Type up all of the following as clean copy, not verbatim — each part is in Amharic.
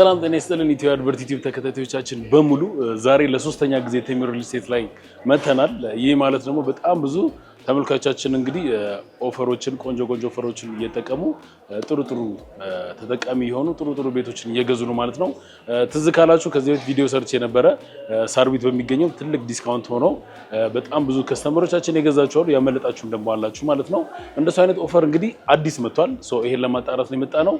ሰላም ጤና ይስጥልን። ኢትዮ አድቨርት ዩቲዩብ ተከታታዮቻችን በሙሉ፣ ዛሬ ለሶስተኛ ጊዜ ቴምር ሪል ስቴት ላይ መተናል። ይህ ማለት ደግሞ በጣም ብዙ ተመልካቾቻችን እንግዲህ offer ኦችን፣ ቆንጆ ቆንጆ offer ኦችን እየጠቀሙ ጥሩ ጥሩ ተጠቃሚ የሆኑ ጥሩ ጥሩ ቤቶችን እየገዙ ነው ማለት ነው። ትዝ ካላችሁ ከዚህ በፊት ቪዲዮ ሰርቼ የነበረ ሳር ቤት በሚገኘው ትልቅ discount ሆኖ በጣም ብዙ customer ኦቻችን የገዛችሁ አሉ፣ ያመለጣችሁም ደግሞ አላችሁ ማለት ነው። እንደሱ አይነት offer እንግዲህ አዲስ መጥቷል። So ይሄን ለማጣራት ነው የመጣነው።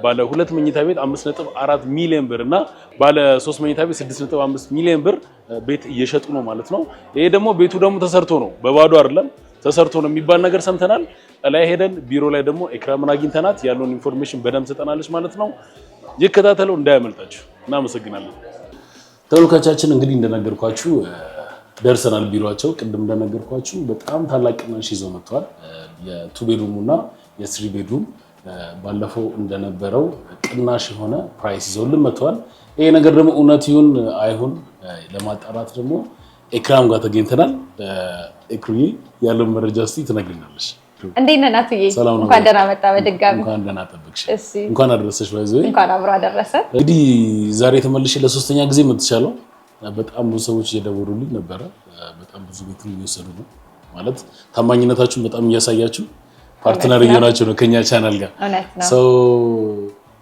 ባለ ሁለት መኝታ ቤት 5.4 ሚሊዮን ብር እና ባለ 3 መኝታ ቤት 6.5 ሚሊዮን ብር ቤት እየሸጡ ነው ማለት ነው። ይሄ ደግሞ ቤቱ ደግሞ ተሰርቶ ነው፣ በባዶ አይደለም፣ ተሰርቶ ነው የሚባል ነገር ሰምተናል። ላይ ሄደን ቢሮ ላይ ደግሞ ኤክራምን አግኝተናት ያለውን information በደንብ ሰጠናለች ማለት ነው። ይከታተሉ፣ እንዳያመልጣችሁ። እናመሰግናለን። ተመልካቻችን፣ እንግዲህ እንደነገርኳችሁ ደርሰናል ቢሮቸው። ቅድም እንደነገርኳችሁ በጣም ታላቅ ቅናሽ ይዘው መጥተዋል። የ two bedroom ኡ እና የ three bedroom ባለፈው እንደነበረው ቅናሽ የሆነ price ይዘውልን መጥተዋል። ይሄ ነገር ደግሞ እውነት ይሁን አይሁን ለማጣራት ደግሞ ኤክራም ጋር ተገኝተናል። ኤክሪ፣ ያለውን መረጃ እስቲ ትነግሪናለሽ። እንዴት ነህ ናትዬ? ሰላም ነው። እንኳን ደህና መጣ በድጋሚ። እንኳን ደህና ጠበቅሽ። እሺ። እንኳን አደረሰሽ። By the way እንኳን አብሮ አደረሰ። እንግዲህ ዛሬ ተመልሼ ለሶስተኛ ጊዜ መጥቻለሁ። በጣም ብዙ ሰዎች እየደወሉልኝ ነበረ። በጣም ብዙ ቤትም እየወሰዱ ነው። ማለት ታማኝነታችሁን በጣም እያሳያችሁ partner እየሆናችሁ ነው ከኛ ቻናል ጋር። እውነት ነው። So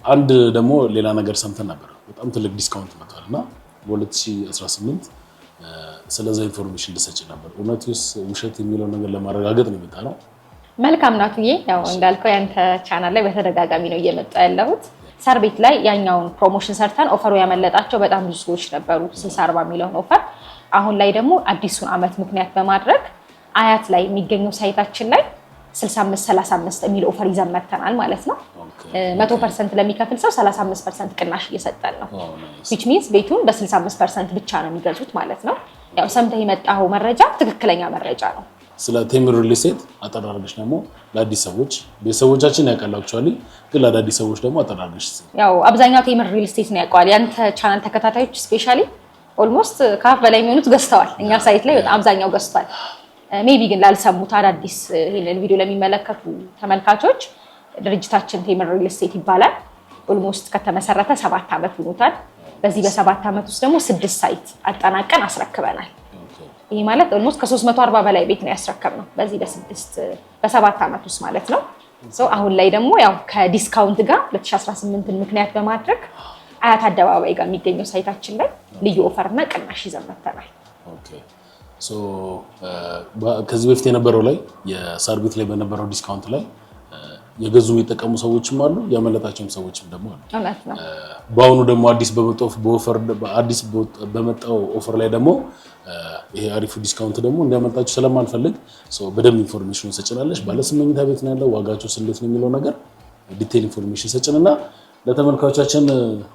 አንድ ደግሞ ሌላ ነገር ሰምተን ነበር። በጣም ትልቅ discount መጥቷል እና በ2018 ስለዛ information ልሰጭ ነበር። እውነት ውሸት የሚለው ነገር ለማረጋገጥ ነው የመጣነው። መልካም ናትዬ፣ ያው እንዳልከው ያንተ ቻናል ላይ በተደጋጋሚ ነው እየመጣ ያለሁት። ሳር ቤት ላይ ያኛውን promotion ሰርተን offer ኡ ያመለጣቸው በጣም ብዙ ሰዎች ነበሩ፣ 60/40 የሚለውን offer። አሁን ላይ ደግሞ አዲሱን ዓመት ምክንያት በማድረግ አያት ላይ የሚገኘው site ኣችን ላይ 65/35 የሚል offer ይዘን መጥተናል ማለት ነው። 100% ለሚከፍል ሰው 35% ቅናሽ እየሰጠን ነው። Which means ቤቱን በ65% ብቻ ነው የሚገዙት ማለት ነው። ያው ሰምተህ የመጣኸው መረጃ ትክክለኛ መረጃ ነው። ስለ ቴምር ሪል ስቴት አጠር አድርገሽ ደግሞ ለአዲስ ሰዎች፣ ቤተሰቦቻችን ያውቃሉ actually፣ ግን ለአዳዲስ ሰዎች ደግሞ አጠር አድርገሽ። ያው አብዛኛው ቴምር ሪል ስቴት ነው ያውቀዋል። ያንተ ቻናል ተከታታዮች especially almost ከ half በላይ የሚሆኑት ገዝተዋል። እኛ site ላይ በጣም አብዛኛው ገዝቷል። Maybe ግን ላልሰሙት፣ አዳዲስ ይሄንን ቪዲዮ ለሚመለከቱ ተመልካቾች ድርጅታችን ቴምር ሪል ስቴት ይባላል። Almost ከተመሰረተ 7 ዓመት ሆኖታል። በዚህ በ7 ዓመት ውስጥ ደግሞ ስድስት site አጠናቀን አስረክበናል። ይህ ማለት almost ከ340 በላይ ቤት ነው ያስረከብነው በዚህ በ6 በ7 ዓመት ውስጥ ማለት ነው። So አሁን ላይ ደግሞ ያው ከ discount ጋር 2018ን ምክንያት በማድረግ አያት አደባባይ ጋር የሚገኘው site ኣችን ላይ ልዩ offer እና ቅናሽ ይዘን መጥተናል። Okay። So ከዚህ በፊት የነበረው ላይ፣ የሳር ቤት ላይ በነበረው discount ላይ የገዙ የሚጠቀሙ ሰዎችም አሉ፣ ያመለጣቸውም ሰዎችም ደግሞ አሉ። እውነት ነው። በአሁኑ ደግሞ አዲስ በመጣው በ offer አዲስ በመጣው offer ላይ ደግሞ ይሄ አሪፉ discount ደግሞ እንዲያመልጣችሁ ስለማልፈልግ በደንብ information ሰጭናለሽ። ባለ ስንት መኝታ ቤት ነው ያለው፣ ዋጋቸው ስንት ነው የሚለው ነገር detail information ሰጭንና ለተመልካቾቻችን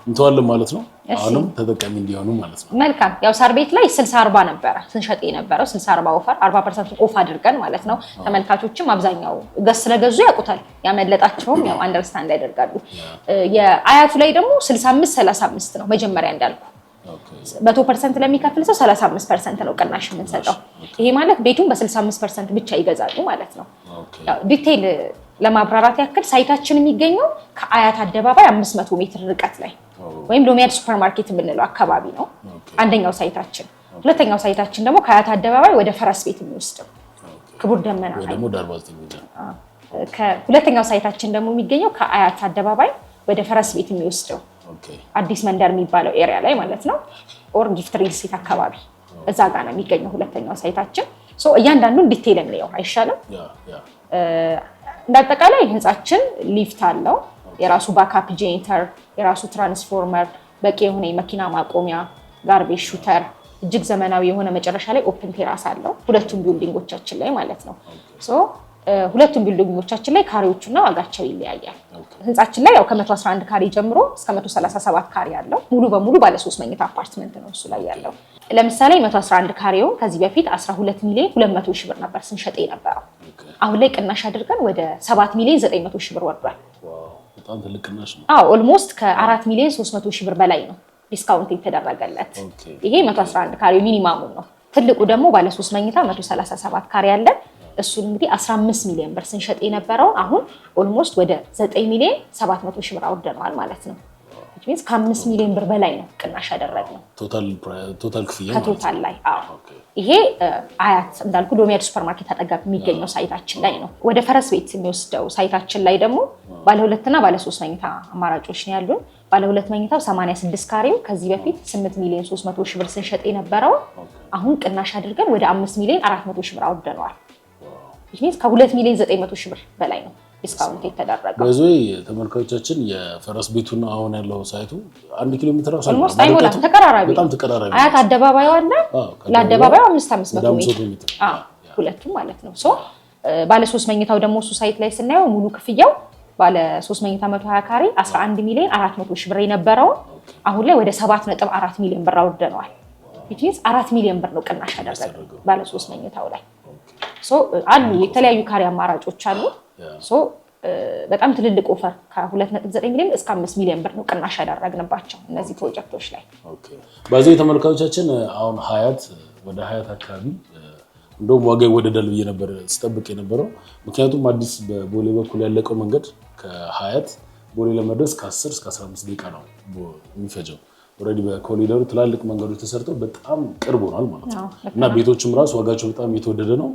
እንተዋለን ማለት ነው። አሁንም ተጠቃሚ እንዲሆኑ ማለት ነው። መልካም። ያው ሳር ቤት ላይ 60/40 ነበረ ስንሸጥ የነበረው፣ 60/40 offer፣ 40% off አድርገን ማለት ነው። ተመልካቾችም አብዛኛው ገዝ ስለገዙ ያውቁታል። ያመለጣቸውም ያው understand ያደርጋሉ። የአያቱ ላይ ደግሞ 65/35 ነው። መጀመሪያ እንዳልኩ 100% ለሚከፍል ሰው 35% ነው ቅናሽ የምንሰጠው። ይሄ ማለት ቤቱን በ65% ብቻ ይገዛሉ ማለት ነው። Detail ለማብራራት ያክል site ኣችን የሚገኘው ከአያት አደባባይ 500 ሜትር ርቀት ላይ ወይም ሎሚያድ ሱፐርማርኬት የምንለው አካባቢ ነው አንደኛው site ኣችን። ሁለተኛው site ኣችን ደግሞ ከአያት አደባባይ ወደ ፈረስ ቤት የሚወስደው ክቡር ደመና ወይ ደግሞ ወደ 49 ሁለተኛው site ኣችን ደግሞ የሚገኘው ከአያት አደባባይ ወደ ፈረስ ቤት የሚወስደው አዲስ መንደር የሚባለው area ላይ ማለት ነው። Or ጊፍት ሪል ስቴት አካባቢ እዛ ጋር ነው የሚገኘው ሁለተኛው site ኣችን። So እያንዳንዱን detail እንየው አይሻልም? Yeah። እንዳጠቃላይ ህንፃችን ሊፍት አለው፣ የራሱ backup generator፣ የራሱ ትራንስፎርመር፣ በቂ የሆነ የመኪና ማቆሚያ፣ garbage shooter፣ እጅግ ዘመናዊ የሆነ መጨረሻ ላይ open terrace አለው ሁለቱም building ኦቻችን ላይ ማለት ነው። So ሁለቱም building ኦቻችን ላይ ካሬዎቹና ዋጋቸው ይለያያል። ህንፃችን ላይ ያው ከ111 ካሬ ጀምሮ እስከ 137 ካሬ አለው። ሙሉ በሙሉ ባለ ሶስት መኝታ አፓርትመንት ነው እሱ ላይ ያለው። ለምሳሌ 111 ካሬውን ከዚህ በፊት 12 ሚሊዮን 200 ሺህ ብር ነበር ስንሸጥ የነበረው። አሁን ላይ ቅናሽ አድርገን ወደ 7 ሚሊዮን 900 ሺህ ብር ወርዷል። በጣም ትልቅ ቅናሽ ነው። አዎ፣ almost ከ4 ሚሊዮን 300 ሺህ ብር በላይ ነው discount የተደረገለት። ይሄ 111 ካሬ minimum ኡ ነው። ትልቁ ደግሞ ባለ ሶስት መኝታ 137 ካሬ አለን። እሱን እንግዲህ 15 ሚሊዮን ብር ስንሸጥ የነበረውን አሁን almost ወደ 9 ሚሊዮን 700 ሺህ ብር አውርደነዋል ማለት ነው። Means ከ5 ሚሊዮን ብር በላይ ነው ቅናሽ ያደረግነው። Total ክፍያ ማለት ነው። ከ total ላይ፣ አዎ። ይሄ አያት እንዳልኩ ዶሚያድ ሱፐርማርኬት አጠገብ የሚገኘው site ኣችን ላይ ነው። ወደ ፈረስ ቤት የሚወስደው site ኣችን ላይ ደግሞ ባለ ሁለትና ባለ ሶስት መኝታ አማራጮች ነው ያሉን። ባለ ሁለት መኝታው 86 ካሬው ከዚህ በፊት 8 ሚሊዮን 300 ሺህ ብር ስንሸጥ የነበረው አሁን ቅናሽ አድርገን ወደ 5 ሚሊዮን 400 ሺህ ብር አውርደነዋል። Means ከ2 ሚሊዮን 900 ሺህ ብር በላይ ነው discount የተደረገው። በዚ ተመልካቾቻችን፣ የፈረስ ቤቱና አሁን ያለው site ኡ 1 ኪሎ ሜትር ራሱ Almost አይሞላም፣ ተቀራራቢ በጣም ተቀራራቢ። አያት አደባባዩ አለ። ለአደባባዩ አምስት አምስት ወደ መቶ 500 ሜትር ሜትር። አዎ፣ ሁለቱም ማለት ነው። So ባለ ሶስት መኝታው ደግሞ እሱ site ላይ ስናየው ሙሉ ክፍያው ባለ ሶስት መኝታ 120 ካሬ 11 ሚሊዮን 400 ሺህ ብር የነበረውን አሁን ላይ ወደ 7.4 ሚሊዮን ብር አውርደነዋል። Which means 4 ሚሊዮን ብር ነው ቅናሽ ያደረግነው ባለ ሶስት መኝታው ላይ። So አሉ፣ የተለያዩ ካሬ አማራጮች አሉ። So በጣም ትልልቅ offer ከ2.9 ሚሊዮን እስከ 5 ሚሊዮን ብር ነው ቅናሽ ያደረግንባቸው እነዚህ ፕሮጀክቶች ላይ። በዚህ ተመልካቾቻችን፣ አሁን ሀያት ወደ ሀያት አካባቢ እንደውም ዋጋ ይወደዳል ብዬ ነበር ስጠብቅ የነበረው። ምክንያቱም አዲስ በቦሌ በኩል ያለቀው መንገድ ከሀያት ቦሌ ለመድረስ ከ10 እስከ 15 ደቂቃ ነው የሚፈጀው። Already በኮሪደሩ ትላልቅ መንገዶች ተሰርተው በጣም ቅርብ ሆኗል ማለት ነው እና ቤቶችም ራሱ ዋጋቸው በጣም የተወደደ ነው።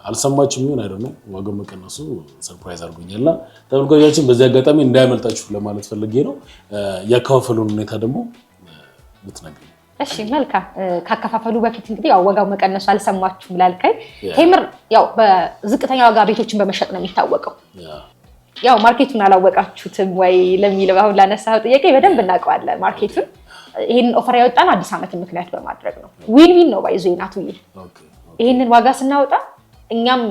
አልሰማችም ይሆን አይደል ነው፣ ዋጋው መቀነሱ surprise አድርጎኛል። እና ተመልካቾቻችን፣ በዚህ አጋጣሚ እንዳያመልጣችሁ ለማለት ፈልጌ ነው። ያከፋፈሉን ሁኔታ ደግሞ ብትነግሪኝ። እሺ፣ መልካም። ካከፋፈሉ በፊት እንግዲህ ያው ዋጋው መቀነሱ አልሰማችሁም ላልከኝ፣ ቴምር ያው በዝቅተኛ ዋጋ ቤቶችን በመሸጥ ነው የሚታወቀው። ያው market ኡን አላወቃችሁትም ወይ ለሚለው አሁን ላነሳኸው ጥያቄ በደንብ እናውቀዋለን market ኡን። ይህንን offer ያወጣነው አዲስ ዓመትን ምክንያት በማድረግ ነው። Win win ነው ባይዞ ናቱዬ። ይህንን ዋጋ ስናወጣ እኛም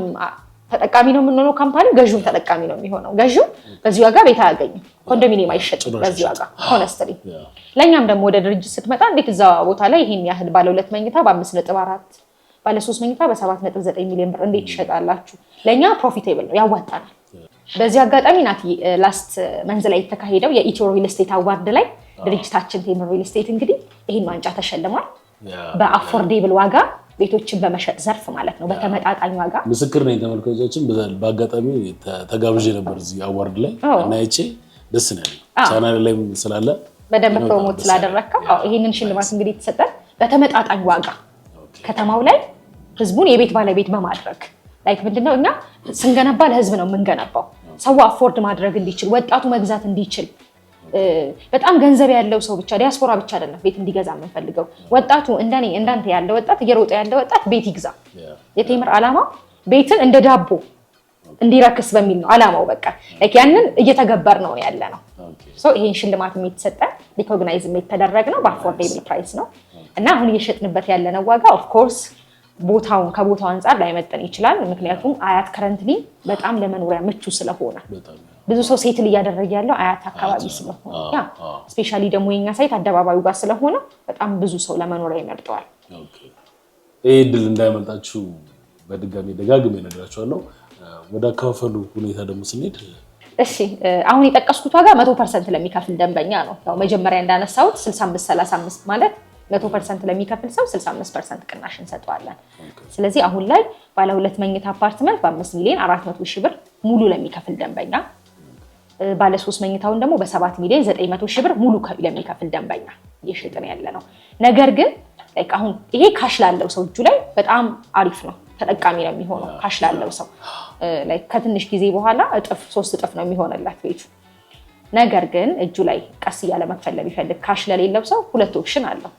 ተጠቃሚ ነው የምንሆነው፣ company ገዥውም ተጠቃሚ ነው የሚሆነው። ገዢው በዚህ ዋጋ ቤት አያገኝም፣ ኮንዶሚኒየም አይሸጥም በዚህ ዋጋ honestly። ለእኛም ደግሞ ወደ ድርጅት ስትመጣ እንዴት እዛ ቦታ ላይ ይሄን ያህል ባለ ሁለት መኝታ በ5.4፣ ባለ ሶስት መኝታ በ7.9 ሚሊዮን ብር እንዴት ይሸጣላችሁ? ለእኛ profitable ነው፣ ያዋጣናል። በዚህ አጋጣሚ ናቲ፣ last month ላይ የተካሄደው የኢትዮ real estate award ላይ ድርጅታችን ቴምር real estate እንግዲህ ይህን ዋንጫ ተሸልሟል። በ affordable ዋጋ ቤቶችን በመሸጥ ዘርፍ ማለት ነው፣ በተመጣጣኝ ዋጋ። ምስክር ነኝ። ተመልካቾቻችን፣ በአጋጣሚ ተጋብዤ ነበር እዚህ award ላይ እና አይቼ ደስ ነው ያለኝ። ቻናል ላይም ስላለ በደንብ promote ስላደረግከው ይህንን ሽልማት እንግዲህ የተሰጠን በተመጣጣኝ ዋጋ ከተማው ላይ ህዝቡን የቤት ባለቤት በማድረግ፣ like ምንድነው፣ እኛ ስንገነባ ለህዝብ ነው የምንገነባው። ሰው afford ማድረግ እንዲችል፣ ወጣቱ መግዛት እንዲችል፣ በጣም ገንዘብ ያለው ሰው ብቻ፣ ዲያስፖራ ብቻ አይደለም ቤት እንዲገዛ የምንፈልገው። ወጣቱ፣ እንደኔ እንዳንተ ያለ ወጣት፣ እየሮጠ ያለ ወጣት ቤት ይግዛ። የቴምር ዓላማ ቤትን እንደ ዳቦ እንዲረክስ በሚል ነው ዓላማው። በቃ ያንን እየተገበር ነው ያለ ነው። ይሄን ሽልማት የተሰጠን፣ recognize የተደረግ ነው በ affordable price ነው እና አሁን እየሸጥንበት ያለነው ዋጋ of course ቦታውን ከቦታው አንጻር ላይመጠን ይችላል። ምክንያቱም አያት currently በጣም ለመኖሪያ ምቹ ስለሆነ፣ ብዙ ሰው settle እያደረገ ያለው አያት አካባቢ ስለሆነ፣ yeah፣ especially ደግሞ የኛ site አደባባዩ ጋር ስለሆነ በጣም ብዙ ሰው ለመኖሪያ ይመርጠዋል። ይህ እድል እንዳያመልጣችሁ በድጋሚ ደጋግሜ እነግራችኋለሁ። ወደ አከፋፈሉ ሁኔታ ደግሞ ስንሄድ? እሺ፣ አሁን የጠቀስኩት ዋጋ 100% ለሚከፍል ደንበኛ ነው። ያው መጀመሪያ እንዳነሳሁት 65 35 ማለት 100% ለሚከፍል ሰው 65% ቅናሽ እንሰጠዋለን። ስለዚህ አሁን ላይ ባለ ሁለት መኝታ አፓርትመንት በ5 ሚሊዮን 400 ሺህ ብር ሙሉ ለሚከፍል ደንበኛ፣ ባለ ሶስት መኝታውን ደግሞ በ7 ሚሊዮን 900 ሺህ ብር ሙሉ ለሚከፍል ደንበኛ እየሸጥን ያለ ነው። ነገር ግን አሁን ይሄ cash ላለው ሰው እጁ ላይ በጣም አሪፍ ነው፣ ተጠቃሚ ነው የሚሆነው። Cash ላለው ሰው ከትንሽ ጊዜ በኋላ እጥፍ ሶስት እጥፍ ነው የሚሆንለት ቤቱ። ነገር ግን እጁ ላይ ቀስ እያለ መክፈል ለሚፈልግ፣ cash ለሌለው ሰው ሁለት option አለው።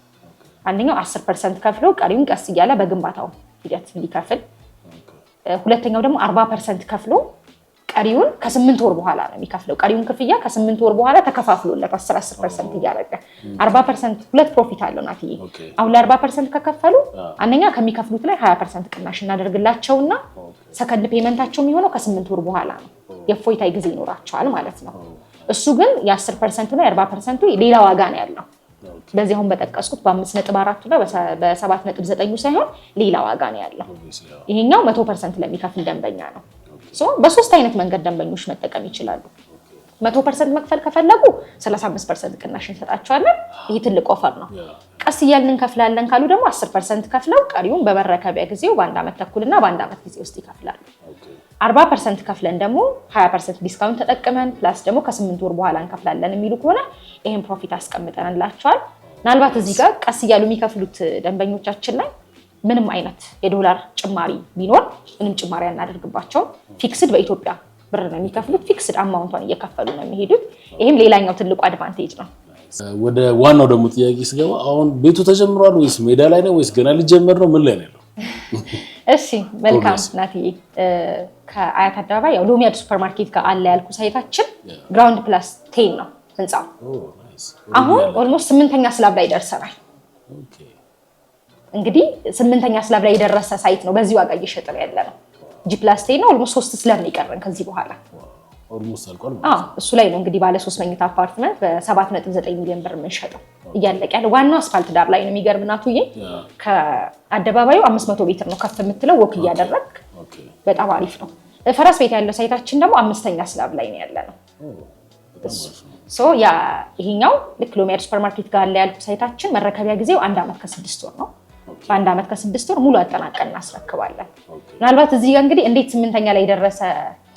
አንደኛው 10% ከፍሎ ቀሪውን ቀስ እያለ በግንባታው ሂደት እንዲከፍል፣ ሁለተኛው ደግሞ 40% ከፍሎ ቀሪውን ከ8 ወር በኋላ ነው የሚከፍለው። ቀሪውን ክፍያ ከ8 ወር በኋላ ተከፋፍሎለት 10 10% እያደረገ 40%፣ ሁለት profit አለው ናትዬ። አሁን ለ40% ከከፈሉ አንደኛ ከሚከፍሉት ላይ 20% ቅናሽ እናደርግላቸውና second payment ኣቸው የሚሆነው ከ8 ወር በኋላ ነው። የእፎይታ ጊዜ ይኖራቸዋል ማለት ነው። እሱ ግን የ10% እና የ40% ኡ ሌላ ዋጋ ነው ያለው። በዚህ አሁን በጠቀስኩት በ5.4ቱ እና በ7.9ኙ ሳይሆን ሌላ ዋጋ ነው ያለው። ይሄኛው 100% ለሚከፍል ደንበኛ ነው። በሶስት አይነት መንገድ ደንበኞች መጠቀም ይችላሉ። 100% መክፈል ከፈለጉ 35% ቅናሽ እንሰጣቸዋለን። ይህ ትልቅ offer ነው። ቀስ እያልን እንከፍላለን ካሉ ደግሞ 10% ከፍለው ቀሪውን በመረከቢያ ጊዜው በአንድ ዓመት ተኩል እና በአንድ ዓመት ጊዜ ውስጥ ይከፍላሉ። 40% ከፍለን ደግሞ 20% discount ተጠቅመን plus ደግሞ ከ8 ወር በኋላ እንከፍላለን የሚሉ ከሆነ ይህን profit አስቀምጠንላቸዋል። ምናልባት እዚህ ጋር ቀስ እያሉ የሚከፍሉት ደንበኞቻችን ላይ ምንም አይነት የዶላር ጭማሪ ቢኖር ምንም ጭማሪ አናደርግባቸውም። Fixed በኢትዮጵያ ብር ነው የሚከፍሉት። Fixed amount ቷን እየከፈሉ ነው የሚሄዱት። ይህም ሌላኛው ትልቁ advantage ነው። ወደ ዋናው ደግሞ ጥያቄ ስገባ አሁን ቤቱ ተጀምሯል ወይስ ሜዳ ላይ ነው ወይስ ገና ሊጀመር ነው? ምን ላይ ነው ያለው? እሺ፣ መልካም ናትዬ። ከአያት አደባባይ ያው ሎሚያድ ሱፐርማርኬት ጋር አለ ያልኩ site ኣችን ground +10 ነው ህንፃው። አሁን almost ስምንተኛ slab ላይ ደርሰናል። እንግዲህ ስምንተኛ slab ላይ የደረሰ site ነው በዚህ ዋጋ እየሸጥን ያለ ነው። G+10 ነው። Almost ሶስት slab ነው የቀረን ከዚህ በኋላ። Almost አልቋል። እሱ ላይ ነው እንግዲህ ባለ ሶስት መኝታ አፓርትመንት በ7.9 ሚሊዮን ብር የምንሸጠው፣ እያለቀ ያለ ዋናው አስፋልት ዳር ላይ ነው። የሚገርም ናቱዬ፣ ከአደባባዩ 500 ሜትር ነው ከፍ የምትለው walk እያደረግ፣ በጣም አሪፍ ነው። ፈረስ ቤት ያለው site ኣችን ደግሞ አምስተኛ slab ላይ ነው ያለ ነው። ይሄኛው ልክ ሎሚያድ ሱፐርማርኬት ጋር አለ ያልኩ site ኣችን መረከቢያ ጊዜው አንድ ዓመት ከ6 ወር ነው። በአንድ ዓመት ከ6 ወር ሙሉ አጠናቀን እናስረክባለን። ምናልባት እዚህ ጋር እንግዲህ እንዴት ስምንተኛ ላይ የደረሰ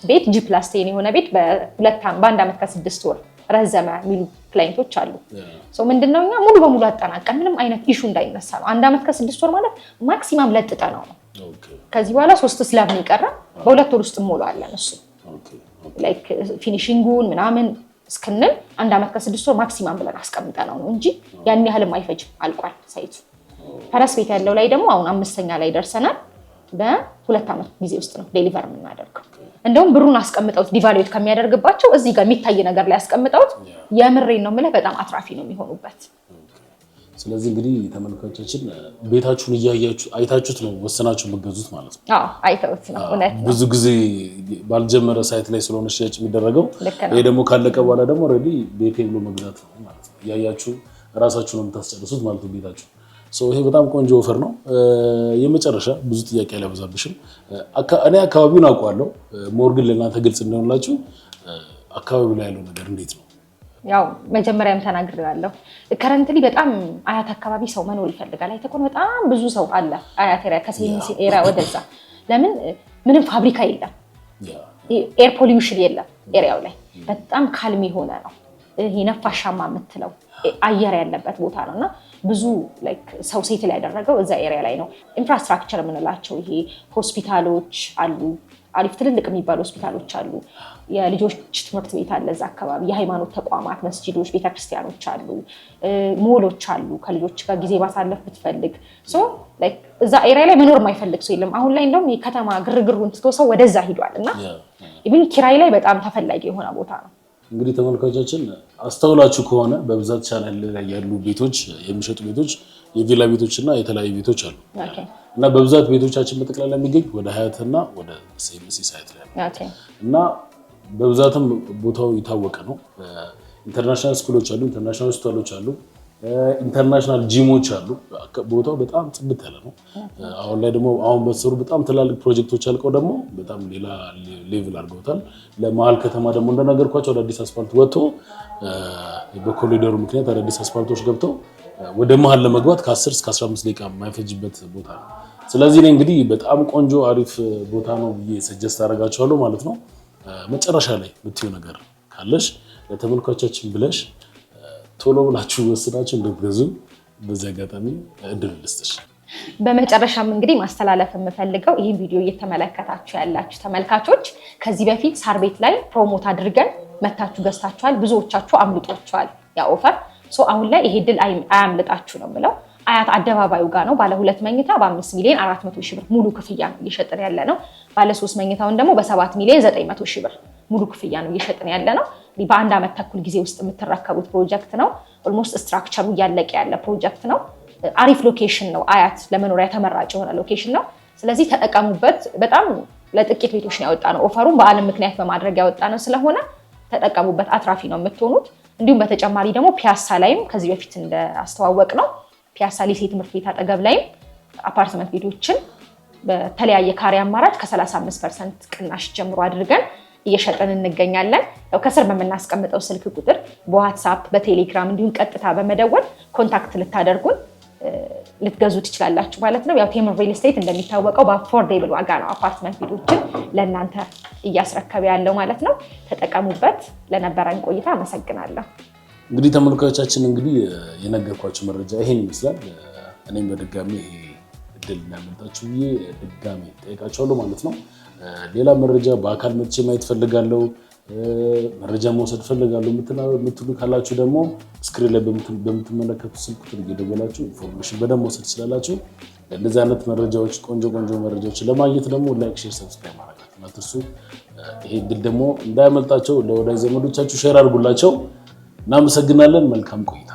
ቤት፣ G+10 የሆነ ቤት በአንድ ዓመት ከ6 ወር ረዘመ የሚሉ client ኦች አሉ። ምንድነው፣ እኛ ሙሉ በሙሉ አጠናቀን ምንም አይነት issue እንዳይነሳ ነው። አንድ ዓመት ከ6 ወር ማለት maximum ለጥጠ ነው። ከዚህ በኋላ ሶስት slab ነው የቀረ። በ2 ወር ውስጥ እንሞላዋለን። እሱ like finishing ኡን ምናምን እስክንል አንድ ዓመት ከ6 ወር maximum ብለን አስቀምጠነው ነው እንጂ ያን ያህልም አይፈጅም። አልቋል site ኡ። ፈረስ ቤት ያለው ላይ ደግሞ አሁን አምስተኛ ላይ ደርሰናል። በ2 ዓመት ጊዜ ውስጥ ነው deliver የምናደርገው። እንደውም ብሩን አስቀምጠውት devaluate ከሚያደርግባቸው እዚህ ጋር የሚታይ ነገር ላይ አስቀምጠውት፣ የምሬን ነው የምልህ፣ በጣም አትራፊ ነው የሚሆኑበት። ስለዚህ እንግዲህ ተመልካቾቻችን ቤታችሁን እያያችሁ አይታችሁት ነው ወሰናችሁ የምትገዙት ማለት ነው። አዎ፣ አይተውት ነው፣ እውነት ነው። ብዙ ጊዜ ባልጀመረ site ላይ ስለሆነ ሽያጭ የሚደረገው፣ ልክ ነው። ይሄ ደግሞ ካለቀ በኋላ ደግሞ already ቤቴ ብሎ መግዛት ነው ማለት ነው። እያያችሁ እራሳችሁ ነው የምታስጨርሱት ማለት ነው ቤታችሁ። ይሄ በጣም ቆንጆ offer ነው። የመጨረሻ ብዙ ጥያቄ አላበዛብሽም። እኔ አካባቢውን አውቀዋለሁ። More ግን ለእናንተ ግልጽ እንደሆንላችሁ አካባቢው ላይ ያለው ነገር እንዴት ነው? ያው መጀመሪያም ተናግሬዋለሁ። Currently በጣም አያት አካባቢ ሰው መኖር ይፈልጋል። አይተህ ከሆነ በጣም ብዙ ሰው አለ አያት area፣ ከሲኤምሲ area ወደዛ። ለምን? ምንም ፋብሪካ የለም፣ air pollution የለም area ው ላይ፣ በጣም calm የሆነ ነው። ይሄ ነፋሻማ የምትለው አየር ያለበት ቦታ ነው እና ብዙ ሰው settle ያደረገው እዛ area ላይ ነው። Infrastructure የምንላቸው ይሄ ሆስፒታሎች አሉ፣ አሪፍ ትልልቅ የሚባሉ ሆስፒታሎች አሉ። የልጆች ትምህርት ቤት አለ እዛ አካባቢ። የሃይማኖት ተቋማት መስጂዶች፣ ቤተክርስቲያኖች አሉ፣ ሞሎች አሉ። ከልጆች ጋር ጊዜ ማሳለፍ ብትፈልግ እዛ area ላይ መኖር የማይፈልግ ሰው የለም። አሁን ላይ እንደውም የከተማ ግርግሩን ትቶ ሰው ወደዛ ሂዷል እና even ኪራይ ላይ በጣም ተፈላጊ የሆነ ቦታ ነው። እንግዲህ ተመልካቾቻችን አስተውላችሁ ከሆነ በብዛት ቻናል ላይ ያሉ ቤቶች፣ የሚሸጡ ቤቶች የቪላ ቤቶች እና የተለያዩ ቤቶች አሉ እና በብዛት ቤቶቻችን በጠቅላላ የሚገኝ ወደ ሀያት እና ወደ ሲኤምሲ site ላይ ነው እና በብዛትም ቦታው የታወቀ ነው። International school ኦች አሉ፣ international ሆስፒታሎች አሉ፣ international gym ኦች አሉ። ቦታው በጣም ጽድት ያለ ነው። አሁን ላይ ደግሞ አሁን በተሰሩ በጣም ትላልቅ ፕሮጀክቶች አልቀው ደግሞ በጣም ሌላ level አድርገውታል። ለመሀል ከተማ ደግሞ እንደነገርኳቸው አዳዲስ አስፋልት ወጥቶ በኮሪደሩ ምክንያት አዳዲስ አስፋልቶች ገብተው ወደ መሀል ለመግባት ከ10 እስከ 15 ደቂቃ የማይፈጅበት ቦታ ነው። ስለዚህ እኔ እንግዲህ በጣም ቆንጆ አሪፍ ቦታ ነው ብዬ suggest አደርጋቸዋለሁ ማለት ነው። መጨረሻ ላይ የምትይው ነገር ካለሽ ለተመልካቾቻችን ብለሽ ቶሎ ብላችሁ ወስናችሁ እንድትገዙ በዚህ አጋጣሚ እድል ልስጥሽ። በመጨረሻም እንግዲህ ማስተላለፍ የምፈልገው ይህን ቪዲዮ እየተመለከታችሁ ያላችሁ ተመልካቾች ከዚህ በፊት ሳር ቤት ላይ promote አድርገን መታችሁ ገዝታችኋል። ብዙዎቻችሁ አምልጧችኋል ያ offer። አሁን ላይ ይሄ እድል አያምልጣችሁ ነው የምለው። አያት አደባባዩ ጋር ነው። ባለ ሁለት መኝታ በ5 ሚሊዮን 400 ሺህ ብር ሙሉ ክፍያ ነው እየሸጥን ያለ ነው። ባለ ሶስት መኝታውን ደግሞ በ7 ሚሊዮን 900 ሺህ ብር ሙሉ ክፍያ ነው እየሸጥን ያለ ነው። በአንድ ዓመት ተኩል ጊዜ ውስጥ የምትረከቡት ፕሮጀክት ነው። Almost structure ኡ እያለቀ ያለ ፕሮጀክት ነው። አሪፍ location ነው። አያት ለመኖሪያ ተመራጭ የሆነ location ነው። ስለዚህ ተጠቀሙበት። በጣም ለጥቂት ቤቶች ነው ያወጣነው። Offer ኡን በዓልን ምክንያት በማድረግ ያወጣነው ስለሆነ ተጠቀሙበት፣ አትራፊ ነው የምትሆኑት። እንዲሁም በተጨማሪ ደግሞ ፒያሳ ላይም ከዚህ በፊት እንዳስተዋወቅነው ፒያሳ ሊሴ ትምህርት ቤት አጠገብ ላይም አፓርትመንት ቤቶችን በተለያየ ካሬ አማራጭ ከ35% ቅናሽ ጀምሮ አድርገን እየሸጥን እንገኛለን። ያው ከስር በምናስቀምጠው ስልክ ቁጥር በዋትሳፕ፣ በቴሌግራም እንዲሁም ቀጥታ በመደወል contact ልታደርጉን ልትገዙ ትችላላችሁ ማለት ነው። ያው ቴምር ሪል ስቴት እንደሚታወቀው በ affordable ዋጋ ነው አፓርትመንት ቤቶችን ለእናንተ እያስረከበ ያለው ማለት ነው። ተጠቀሙበት። ለነበረን ቆይታ አመሰግናለሁ። እንግዲህ ተመልካቾቻችን እንግዲህ የነገርኳቸው መረጃ ይሄን ይመስላል። እኔም በድጋሚ ይሄ እድል እንዳያመልጣችሁ ብዬ ድጋሚ ጠይቃቸዋለሁ ማለት ነው። ሌላ መረጃ በአካል መጥቼ ማየት ፈልጋለሁ፣ መረጃ መውሰድ ፈልጋለሁ የምትሉ ካላችሁ ደግሞ screen ላይ በምትመለከቱ ስልክ ቁጥር እየደወላችሁ information በደንብ መውሰድ ትችላላችሁ። እንደዚህ አይነት መረጃዎች፣ ቆንጆ ቆንጆ መረጃዎች ለማግኘት ደግሞ like፣ share፣ subscribe ማድረጋችሁን አትርሱ። ይሄ እድል ደግሞ እንዳያመልጣቸው ለወዳጅ ዘመዶቻችሁ share አድርጉላቸው። እናመሰግናለን። መልካም ቆይታ።